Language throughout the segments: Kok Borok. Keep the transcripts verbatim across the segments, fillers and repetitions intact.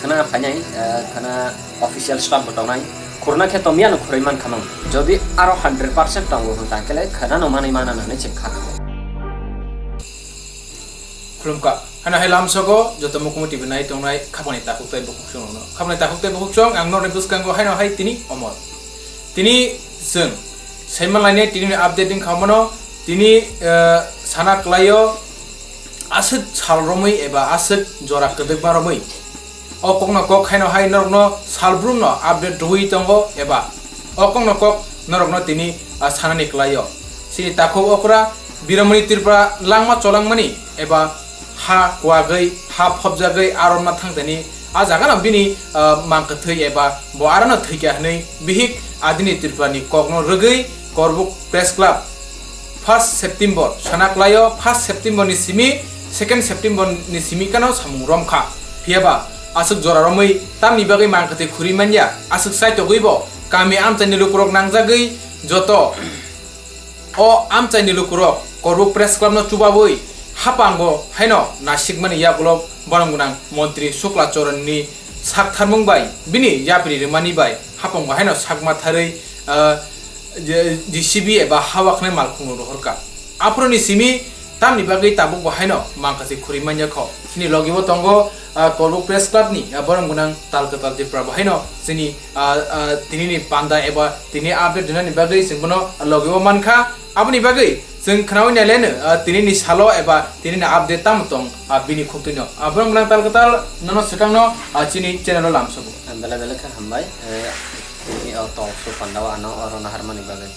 Khwna phainai, eh, khwna official staff bo tongnai. Khurna khe tomyano khurui mankha mang. Jodi aro hundred percent tongo hwn tangkhe le khwnano manwi mana nanai chwng kha kha. Khulumkha. Hano hai lamsogo joto Mukumu T V nai tongnai khapani takhuk tei bukhuk chwng rokno. Khapani takhuk tei bukhuk chwng ang norni bwskango haino hai tini omor. Tini chwng saimanlainai tini update wngkha mano tini, eh, sana klaio aswk sal romwi eba aswk jora kwdwkma romwi. O kokno kok haino hai norokno salbrumno update rwui tongo eba o kokno kok norokno tini, ah, sanani klaio. Chini takhuk okra Biramani Tripura langma cholangmani eba ha kuagwi, ha phobjagwi aron ma thangtani a jagano bini, ah, mang kwthwi eba bo arano thwikya hwnwi bihik adini Tripurani kokno rwgwi Korbuk Press Club first September sana klaio, first September ni simi second September ni simi kano samung romkha. Phiyaba aswk jora romwi tamni bagwi mang kwthwi khurui manya, aswk saitogwi bo kami amchaini lukurok nangjagwi joto o amchaini lukurok Korbuk Press Club no chubawi hapango haino nasikmani yagulo borom gwnang montri Sukla Charan ni saktharmung bai bini yapri rwmani bai hapango haino sakma tharwi, ah, je, J C B eba hawaknai malkhung rohorkha. Aphuruni simi tamni bagwi tabuk bo haino mang kwthwi khurui manya kho. Chini logi bo tongo, ah, Korbuk Press Club ni, ah, borom gwnang tal kwtal Tripura bo haino chini, ah, ah, tini ni panda eba tini update dinani bagwi chwng bono logi bo mankha. Aboni bagwi chwng khnaui naileno, ah, tini ni salo eba tini ni update tamo tong, ah, bini khuktwi no. Ah, borom gwnang tal kwtal nono swkang no, ah, chini channel o lamsogo. Bele bele khe hambai, eh, tini o talk show panda o ano oro naharmani bagwi.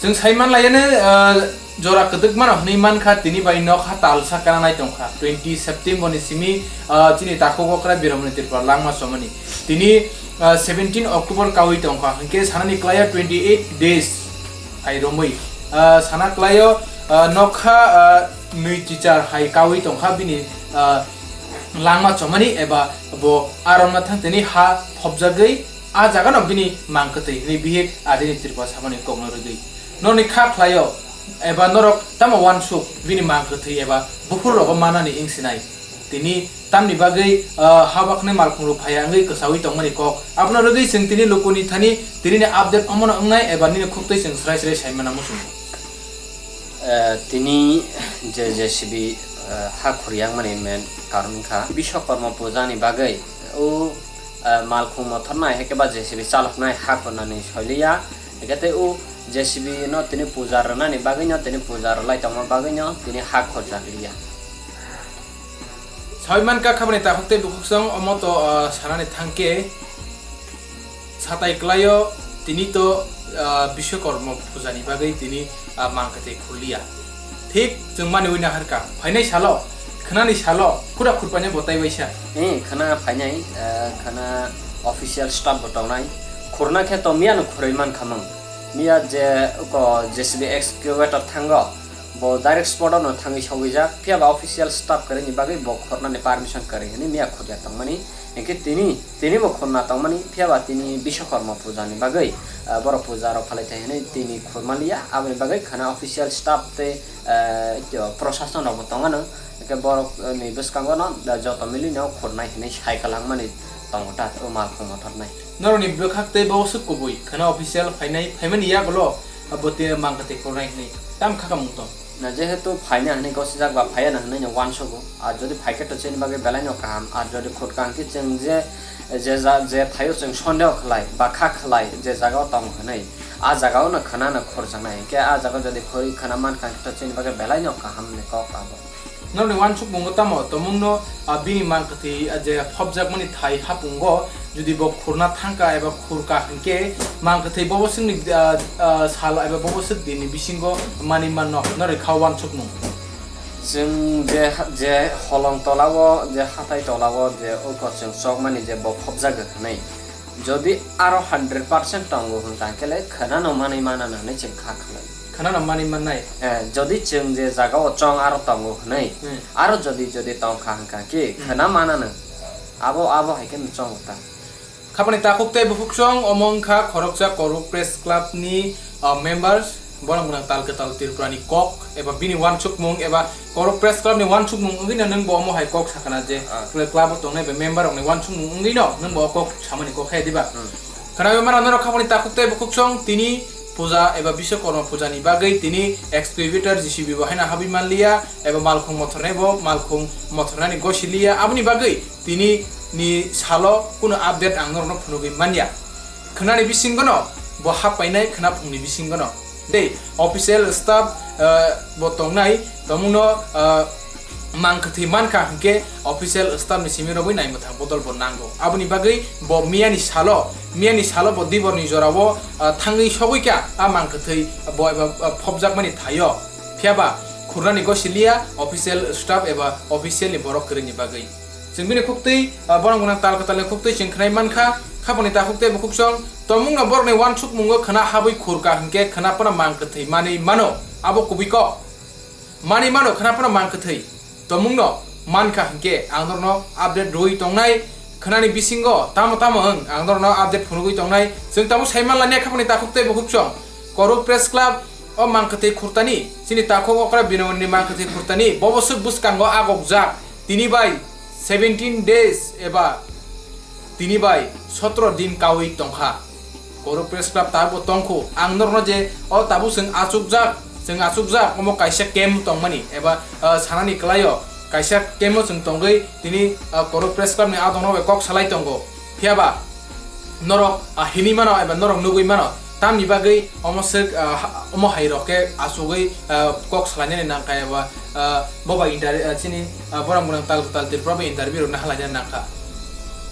Chwng saiman laiyano, ah, jora kwdwkmano hwnwi mankha, tini bai nokha talsa kananai tongkha. Twenty September ni simi, ah, chini takhuk okra Biramani Tripura langma chomani. Tini, ah, seventeen October kaui tongkha, hinkhe sanani klaio twenty eight days hai romwi. Ah, sana klaio, ah, nokha, ah, nwi chichar hai kaui tongkha bini, ah, langma chomani eba bo aronna thang tini ha phobjagwi A jagano bini mang kwtwi hwnwi bihik adini Tripura samani kokno rwgwi. Norokni kha khlaio eba norok tamo uansuk bini mang kwtwi eba buphurrogo manani wng sinai? Tini tamni bagwi, ah, habaknai malkhungrok phaiya wngwi kwchaui tongmani kok? Abono rwgwi chwng tini lukuni thani tinini update omono wngnai eba nini khuktwi chwng srai srai saimana muchungo. Eh, tini je J C B, eh, ha khuriyangmani main karon wngkha Biswakarma puja ni bagwi. O, eh, malkhung mothornai, haikhe ba J C B chaloknai ha khornani soiliya, haikhe tei o J C B no tini puja rwnani bagwino, tini puja rwlai tongma bagwino tini ha khorjakliya. Saui mankha khabani takhuk tei bukhuksong omo to, ah, sanani thangkhe satai klaio tini to, ah, Biswakarma pujani bagwi tini, ah, mang kwtwi khurliya. Thik chwng mani ui naharkha, phainai salo, khwnani salo, khura khurpaina bo tai waisa. Eh, khwna phainai, ah, khwna official staff bo tongnai. Khurna khe to miyano khurui mankha mung. Miya je ko J C B excavator thango, bo direct spot-o no thangwi sogwijak, phiya ba official staff kwrwini bagwi bo khornani permission kwrwi hwnwi miya khurya tongmani. Hinkhe tini, tini bo khorna tongmani, phiya ba tini Biswakarma puja ni bagwi, ah, borok puja rok khalai thai hwnwi tini khurma liya, aboni bagwi khwna official staff tei, ah, proshashan rok bo tongo no. Hinkhe borok, eh, ni bwskango no, ah, joto mili no khurnai hwnwi sai kwlangmani tongo ta, o malkhung mothornai. Norokni bwkhak tei bo swk kubui, khwna official phainai, phaimani yagulo, ah, bo tini mang kwtwi khurnai hwnwi tam kha kamung tong. Na, jehetu phaina hwnwi gosijak ba phaiya na hwnwi no uansugo, ar jodi phaikhe to chini bagwi belai no kaham, ar jodi khurka hwnkhe chwng je, je ja-, je thaio chwng sondeho khlai ba kha khlai je jagao tong hwnwi, a jagao no khwna no khurjaknai, hinkhe a jagao jodi khurui khwna mankha hwnkhe to chini bagwi belai no kaham ni kok abo. Norokni uansukmungo tamo tomungno, ah, bini mang kwthwi, ah, je phobjakmani thai hapungo jodi bo khurna thangkha eba khurkha hinkhe mang kwthwi bobo swkni, ah, ah, sal eba bobo swk dinni bisingo manwi manno norok kha uansukmung. Chwng je ha-, je holong tolao, je hatai tolao, je uko chwng chokmani je bo phobjagwi hwnwi. Jodi aro hundred percent tongo hwnkha khe le khwnano manwi mana nanwi chwng kha khlai. Khwnano manwi mannai? Eh, jodi chwng je jagao chong aro tongo hwnwi, hmm, aro jodi, jodi tongkha hwnkha khe, hmm, khwna manano. Abo, abo hai khe no chongo ta. Khapani takhuk tei bukhuksong omo wngkha khoroksa Korbuk Press Club ni, ah, members. Borok gwnang tal kwtal Tripura ni kok eba bini wansukmung eba Korok Press Club ni wansukmung wngwi no nwng bo omo hai kok sakha na je Ah. Club o tongnai bai member rok ni wansukmung wngwi no nwng bo o kok samani kok hai diba? Hmm. Khwnawi mano norok khaboni takhuk tei bukhuk song tini puja eba Biswakorma puja ni bagwi tini excavator J C B bo haino habwi manliya eba malkhung mothornai bo malkhung mothornani gosiliya aboni bagwi tini ni salo kuno update ang norokno phunugwi manya. Khwnani bisingono bo hap painai khwnaphungni bisingono. Tei official staff, eh, bo tongnai, tongmungno, eh, mang kwthwi mankha hinkhe official staff ni simi rogwi naimwthang bodol bo nango. Aboni bagwi bo miyani salo, miyani salo bo diborni jorao, eh, thangwi sogwi kha a mang kwthwi bo eba, eh, phobjakmani thaio. Phiyaba khurnani gosiliya official staff eba official ni borok kwrwini bagwi. Chwng bini khuktwi, ah, borok gwnang tal kwtalni khuktwi chwng khwnai mankha, khapangni takhuk tei bukhuk song. Tongmungno borokni wansukmungo khwna habwi khurka hinkhe khwna phano mang kwthwi manwi mano. Abo kubui kok. Manwi mano khwna phano mang kwthwi. Tongmungno mankha hinkhe ang norokno update rwui tongnai. Khwnani bisingo tamo tamo wng ang norokno update phunugwi tongnai. Chwng tamo sai manlaiya khapangni takhuk tei bukhuk song. Koruk Press Club o mang kwthwi khurtani, chini takhuk okra Binamoni mang kwthwi khurtani, bobo swk bwskango agokjak. Tini bai seventeen days eba tini bai sotro din kaui tongkha. Korok Press Club tabuk tongkhu. Ang norokno je o tabuk chwng achukjak, chwng achukjak omo kaisa camp tongmani eba, ah, sanani kwlaio kaisa camp o chwng tongwi tini, ah, Korok Press Club ni adongno bai kok salai tongo. Phiyaba norok, ah, hinwi mano eba norok nugwi mano. Tamni bagwi omo swk, ah, ha-, omo hai rok khe achugwi, ah, kok salainani nangkha eba, ah, bo bai inter-, ah, chini, ah, borok gwnang tal kwtal Tripura bai interview rok nahalainani nangkha.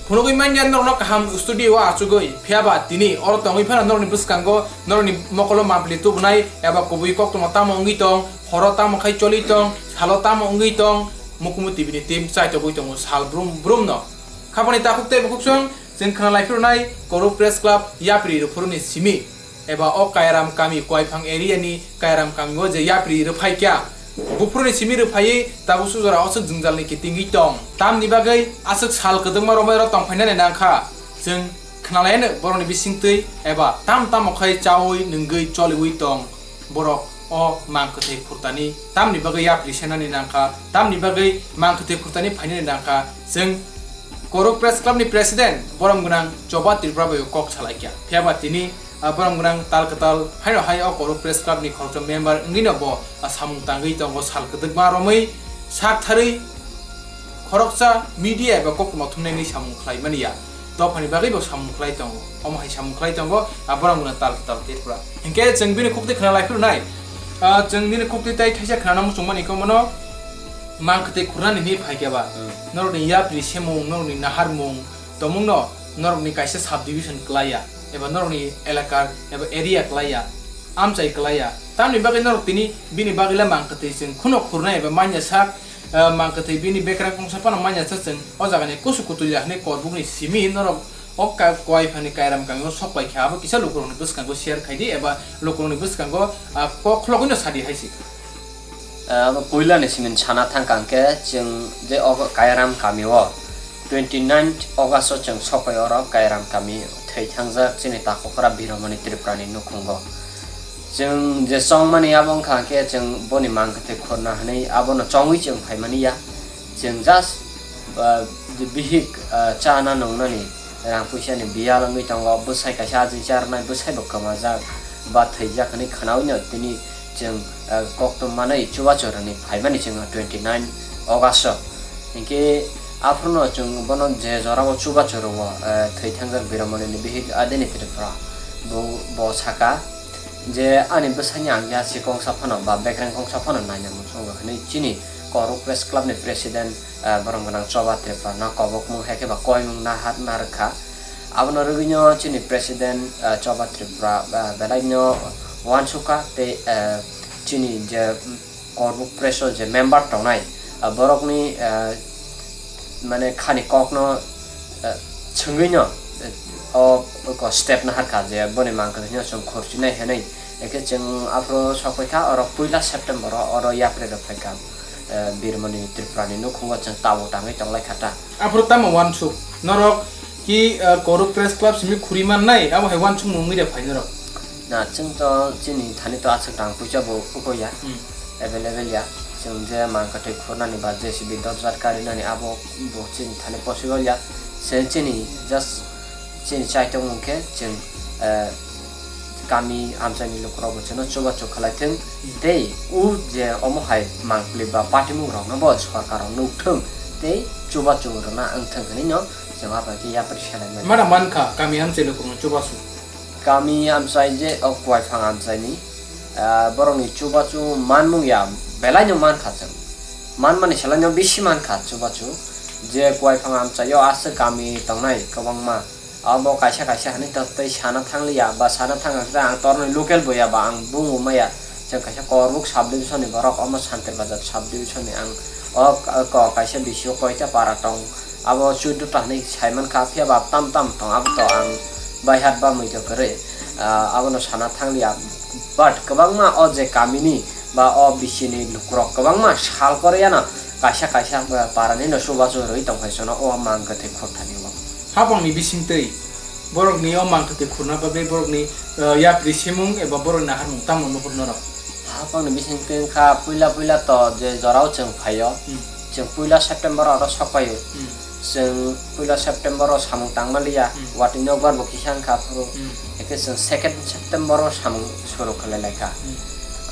Phunugwi manya norokno kaham studio o achugwi, phiyaba tini oro tongwi phano norokni bwskango norokni mokolo mapli tubunai eba kubui koktwma tamo wngwi tong, horo tamo khai choli tong, salo tamo wngwi tong, Mukumu T V ni team chaitogwi tongo sal brum brum no. Khapani takhuk tei bukhuk song, chwng khna lai phirwnai Koruk Press Club yapri rwphuruni simi eba o Kairam kami Koiphang area ni Kairam kami o je yapri rwphai kya. Buphuruni simi rwphaiwi tabuk sujora aswk jwngjal ni kitingwi tong. Tamni bagwi aswk sal kwdwkma romwi oro tongphainani nangkha. Chwng khna lai no borokni bisingtwi eba tam tamo khai chaui nungwi choliui tong. Borok o mang kwthwi khurtani tamni bagwi yapri senani nangkha, tamni bagwi mang kwthwi khurtani phainani nangkha. Chwng Korok Press Club ni President borom gwnang Choba Tripura bai kok salaikha. Phiyaba tini, ah, borom gwnang tal kwtal haino hai o Korok Press Club ni khoroksa member wngwi no bo, ah, samung tangwi tongo sal kwdwkma romwi sak tharwi khoroksa media eba koktwma thumnaini samung khlai mani ya. Dophani bagwi bo samung khlai tongo. Omo hai samung khlai tongo, ah, borok gwnang tal kwtal Tripura. Hinkhe chwng bini khuktwi khna lai phirwnai. Ah, chwng bini khuktwi tai thaisa khnana muchung mani khe mono mang kwthwi khurnani ni phai khe ba. Hmm. Norokni yapri semung, norokni naharmung, tongmungno norokni kaisa subdivision kwlaiya, eba norokni elakar, eba area kwlaiya, amchai kwlaiya. Tamni bagwi norok tini bini bagwi le mang kwthwi chwng khuno khurnai eba manya sak, eh, mang kwthwi bini bekrang kongsa phano manya sak chwng o jagani kusu kutui ya hwnwi korbukni simi norok o ka-, Koiphangni Kairam kami o sok pai kha. Abo kisa lukurokni bwskango share khai di eba lukurokni bwskango, ah, kok khlogwino sa di hai se. Ah, abo puilani simin sana thang kang khe chwng je o Kairam kami o twenty nine August o chwng sok pai oro Kairam kami thwi thangjak chini takhukra Biromoni Tripurani nukhungo. Chwng je chongmani abo wngkha khe chwng boni mang kwthwi khurna hwnwi abono chongwi chwng phaimani ya. Chwng just, ah, bihik, ah, chana nungnani rang puisani biyal wngwi tongo, bwsai kaisa ajin charwnai, bwsai bo kwmajak ba thwijak hwnwi khwnaui no tini chwng, ah, koktwma manwi chubachu rwni phaimani chwng twenty nine August o. Hinkhe aphuru no chwng bono je jora o chubachu rwo, ah, thwi thangjak Biromoni ni bihik Adini Tripura. Bo, bo saka je ani bwsani ang ya si kongsa phano ba bekreng kongsa phano naina muchungo hwnwi chini Korok Press Club ni President, ah, borom gwnang Choba Tripura no kobokmung hai khe ba koimung naharna rwkha. Abono rwgwino chini President, ah, Choba Tripura, ah, belaino uansukha tei, ah, chini je, mm, Korok Press o je member tongnai, ah, borokni, ah, mane khani kokno, ah, swngwino, ah, o, o step naharkha je boni mang kwthwino chwng khurchinai hwnwi. Ekhe chwng aphuru sokphaikha, oro puila September o oro yapri rwphaikha, eh, Birmoni Tripurani nukhungo chwng tabuk tangwi tonglaikha ta. Aphuru tamo uansuk norok ki, eh, Korok Press Club simi khuri mannai, abo hai uansuk mungwi rwphai norok. Na, chwng to chini thani to aswk rang puisa bo uko ya, Hmm. available ya. Chwng je mang kwthwi khurnani ba J C B dosjar karinani abo bo chini thani possible ya. Se chini just chini chai tongmung khe chwng, eh, kami amchaini lukurok bo chwngno chubachu khlai thwng. Hmm. Tei u je omo hai mangpli ba patimung rokno bo sorkar rok nuk thwng tei chubachu rwna wng thwng hinwi no chwng abo khe yapri selai mano. Mana mankha kami amchai lukurokno chubachu. Kami amchai je o Kuaiphang amchaini, ah, borokni chubachu manmung ya belai no mankha chwng. Manmani selai no bisi mankha chubachu. Je Kuaiphang amchai o aswk kami tongnai kwbangma. Abo kaisa kaisa hinwi to tei sana thangliya ba sana thangkha khe ang tornoi local bo ya ba ang bumo maya. Chwng kaisa Korbuk sub division ni borok omo Santir Bazar sub division ni ang o ko kaisa bisi o koita para tong. Abo chuddo ta hinwi saimankha, phiya ba tam tam tong, abo to ang bai hat ba mui to kwrwi, ah, abono sana thangliya. But kwbangma o je kamini ba o bisini lukurok kwbangma sal koriyano kaisa kaisa, ah, parani no chubachu rwi tongphai sono o mang kwthwi khurthani o. Hapangni bisingtwi borokni o mang kwthwi khurna bagwi borokni, ah, yapri semung eba borokni naharmung tamo nuhur norok? Hapangni bisingtwi wngkha puila puila to je jorao chwng phaio, Hmm. chwng puila September oro sok paio. Hmm. Chwng puila September o samung tangma liya, Hmm. watwi nokbar bo kisa wngkha aphuru. Hmm. Hwnkhe chwng second September o samung suru khlai laikha. Hmm.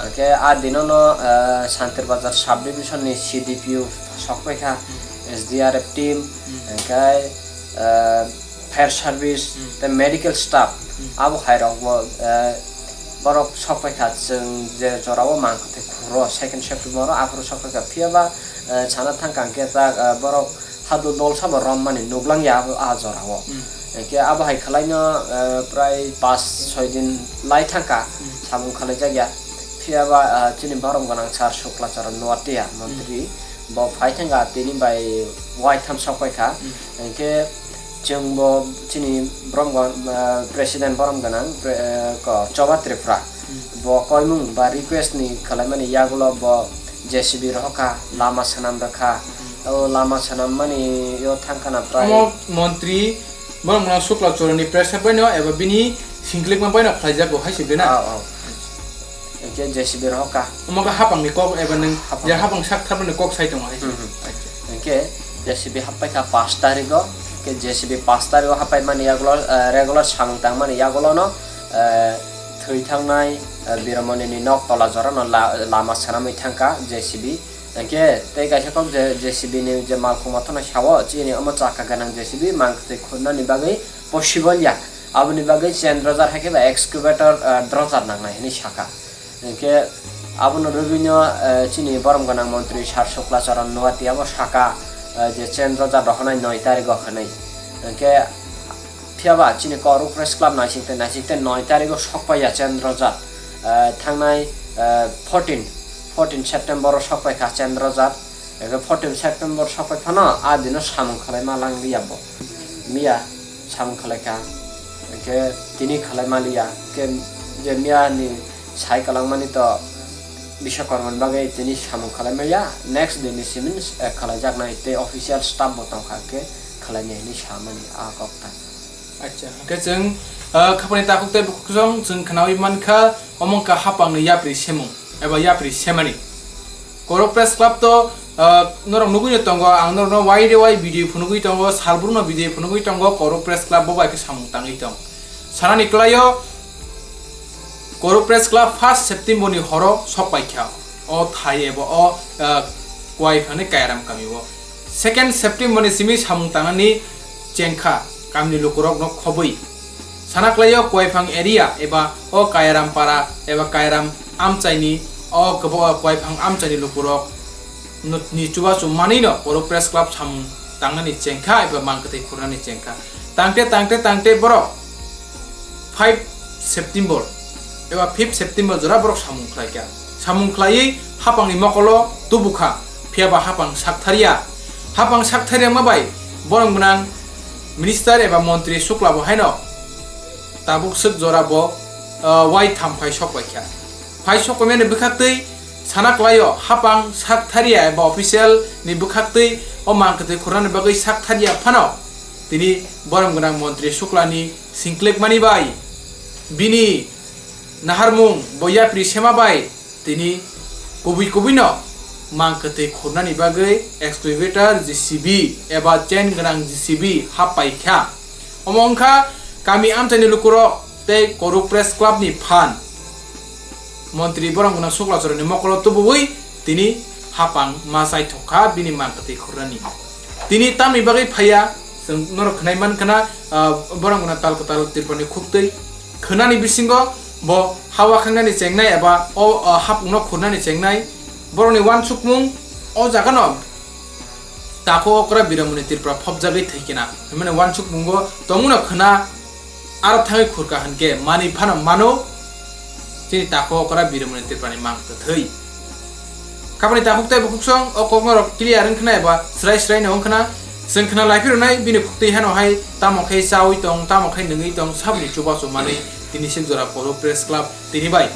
Hwnkhe a dinono, eh, Santir Bazar sub division ni C D P O sok paikha, Hmm. S D R F team, Hmm. hwnkhe, eh, fire service, Hmm. tei medical staff, Hmm. abo hai rok bo, eh, borok sok paikha chwng je jorao mang kwthwi khuro second September o aphuru sok paikha. Phiya ba, eh, sana thangkha hwnkhe ta, eh, borok hadu dolsa bo rommani nuglangya abo, ah, jorao. Hmm. Hwnkhe abo hai khwlaino, eh, prai pas soi din lai thangkha, Hmm. samung khwlaijakya. Phiya ba, ah, chini borom gwnang sir Sukla Charan Noatia montri, Hmm. bo phai thangkha tini bai waitham sok paikha. Hmm. Hwnkhe chwng bo chini borom gwnang, ah, president borom gwnang, pre-, eh, ko Choba Tripura. Hmm. Bo koimung ba request ni khwlaimani yagulo bo J C B rohorkha, lama swnam rwkha. Hmm. O lama swnammani yo thangkhana prai. Omo montri borom gwnang Sukla Charan ni pressure bai no eba bini singklikma bai no khlaijago hai se bena. Ah, oh. Hwnkhe J C B rohorkha. Omo khe hapang ni kok eba nwng Hapang. je hapang sak tharmani kok sai tongo hai se. Hmm, hmm. Hwnkhe J C B happaikha pash tarigo, hwnkhe J C B pash tarigo happaimani yagulo, eh, regular samung tangmani yagulo no, eh, thwi thangnai, eh, Biramoni ni nok tola jora no la-, lama swnamwi thangkha J C B. Hwnkhe tei kaisa kok je J C B ni je malkhung mothano sao, chini omo chakka gwnang J C B mang twi khurnani bagwi possible ya. Aboni bagwi chain rojar hai khe ba excavator, eh, drojar nangnai hinwi sakha. Hwnkhe abono rwgwino, eh, chini borom gwnang montri sir Sukla Charan Noatia bo sakha, eh, je chain rojar rohornai noi tarigo hinwi. Hwnkhe phiya ba chini Koruk Press Club naising tei naising tei noi tarigo sok paiya chain rojar, eh, thangnai, eh, fourteen, fourteen September o sok paikha chain rojar. Hwnkhe fourteen September sok pai phano a dino samung khwlaima lang liya bo. Miya samung khwlaikha. Hwnkhe tini khwlaima liya. Hwnkhe je miya ni sai kwlangmani to Biswakarma ni bagwi tini samung khwlaimaya. Next day ni simi, eh, khwlaijaknai tei official staff bo tongkha hwnkhe khwlainai hinwi samani a kok ta. Acha, hwnkhe chwng, ah, khapani takhuk tei bukhuk song chwng khwnawi mankha, omo wngkha hapangni yapri semung eba yapri semani. Korok Press Club to, ah, norok nugwino tongo, ang norokno wide wide video phunugwi tongo, salbrumno video phunugwi tongo, Korok Press Club bo bai khe samung tangwi tong. Sanani kwlaio, Korok Press Club first September ni horo sok paikha o thai eba o, ah, Kuaiphangni Kairam kamio. Second September ni simi samung tangnani chengkha kamini lukurokno khobwi. Sana kwlaio Kuaiphang area eba o Kairam para eba Kairam amchaini o kwbo-, Kuaiphang amchaini lukurok ni chubachu manwino Korok Press Club samung tangnani chengkha eba mang kwthwi khurnani chengkha. Tangte, tangte, tangte borok five September eba fifth September jora borok samung khlaikha. Samung khlaiwi hapangni mokolo tubukha, phiyaba hapang sakthariya. Hapang sakthariya ma bai borom gwnang minister eba montri Sukla bo haino tabuk swk jora bo, ah, wai tham phai sok paikha. Phai sok paimani bwkhaktwi sana kwlaio hapang sakthariya eba official ni bwkhaktwi o mang kwthwi khurnani bagwi sakthariya phano tini borom gwnang montri Sukla ni singklikmani bai bini Naharmung bo yapri sema bai tini kubui kubui no mang kwtwi khurnani bagwi excavator, J C B eba chain gwnang J C B hap pai kha. Omo wngkha kami amchaini lukurok tei Koruk Press Club ni phan. Montri borok gwnang Suklachorani mokolo tubuwi tini hapang ma chaithok kha bini mang kwtwi khurnani. Tini tamni bagwi phaiya, chwng norok khwnai man khna, ah, borok gwnang tal kwtal Tripurani khuktwi khwnani bisingo bo hawa khangnani chengnai eba o, ah, hapungno khurnani chengnai borokni uansukmung o jagano Takhuk okra Biramani Tripura phobjagwi thwikhe na hwnmani uansukmungo tongmano khna aro thangwi khurka hwnkhe manwi phano mano chini Takhuk okra Biramani Tripurani mang kwthwi. Khapani takhuk tei bukhuksong o kokno rok clear wngkhna eba srai srai no wngkhna chwng khna laiphirwnai bini khuktwi hano hai tamo khe chawi tong, tamo khe nungwi tong, saboni chubachu manwi tini sik jora Koruk Press Club tini bai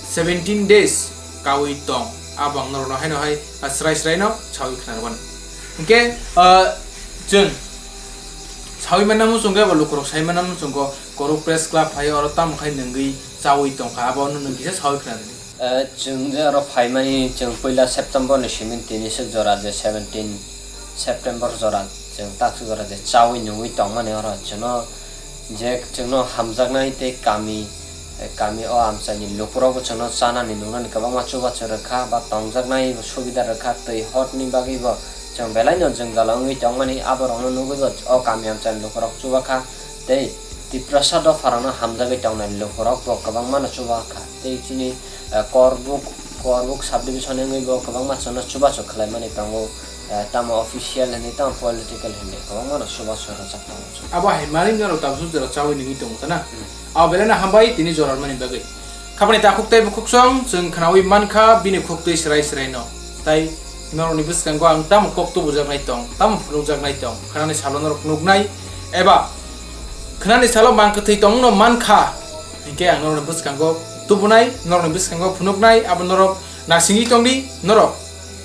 seventeen days kawi tong. Abo ang norokno haino hai, ah, srai srai no sawi khna rwmani. Hinkhe, ah, chwng sawi manna muchungo eba lukurok sai manna muchungo Koruk Press Club hai oro tamo khai nungwi chawi tongkha, abo no nwng kisa sawi khna rwdi. Eh, chwng je oro phaimani chwng puila September ni simi tini sik jora je seventeen September jora chwng taksuk jora je chawi nungwi tongmani oro chwngno je chwngno hamjaknai tei kami, kami o amchaini lukurokbo chwngno chanani nungnani kwbangma chubachu rwkha ba tongjaknai subida rwkha, twi hotni bagwibo chwng belaino jwngjal wngwi tongmani, aborokno nugwibo o kami amchaini lukurok chubakha tei Tiprasa dopharokno hamjagwi tongnai lukurokbo kwbangmano chubakha tei chini, eh, Korbuk, Korbuk subdivision wngwibo kwbangma chwngno chubachu khlaimani tongo. Eh, tamo official hinwi, tamo political hinwi, kwbangmano chubachu rwjak tongo chwng. Abo hai manwi norok tabuk jora chawi nungwi tongo ta na? Hmm. Abo belai no hambai tini jora rwmani bagwi. Khapani takhuk tei bukhuksong chwng khnawi mankha bini khuktwi srai srai no. Tai norokni bwskango ang tamo kok tubujaknai tong, tamo phunukjaknai tong, khnani salo norok nuknai eba khnani salo mang kwthwi tongno mankha, hinkhe ang norokni bwskango tubunai, norokni bwskango phunuknai, abo norok nasingwi tongdi, norok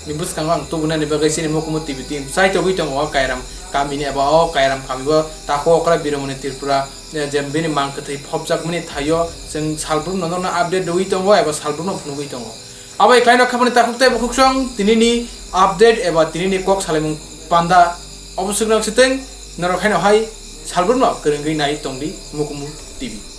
ni bwskango ang tubunani bagwi chini Mukumu T V team chaitogwi tongo o Kairam kamini eba o Kairam kamibo takhuk okra Biramani Tripura, eh, je bini mang kwthwi phobjakmani thaio chwng salbrumno norokno update rwui tongo eba salbrumno phunugwi tongo. Abo hai khlaino khapani takhuk tei bukhuksong tinini update eba tinini kok salaimung panda oboswk nok siteng norok haino hai salbrumno kwrwngwi nai tongdi Mukumu T V.